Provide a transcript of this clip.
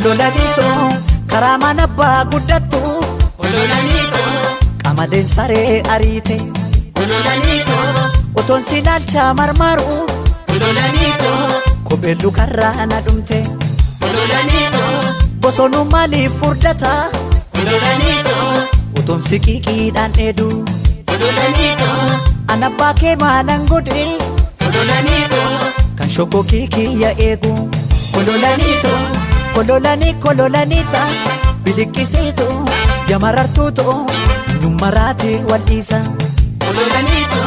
Kololaniitu karaa mana abbaa guddattu. Kololaniitu. Qamaleen saree ariite. Kololaniitu. Otoon si ilaalcha marmaru. Kololaniitu. Kopheen lukarraa na dhumte. Kololaniitu. Bosonuu maaliif furdata? Kololaniitu. Otoon si qiqiidhaan dheedu. Kololaniitu. An abbaa kee maalan godhe? Kololaniitu. Kan shokkokii kiyya eegu. Kololaniitu. Kololanii kololaniisa biliqqisiitu yamarartuutu nyummaraati wal dhiisa. Kololaniitu.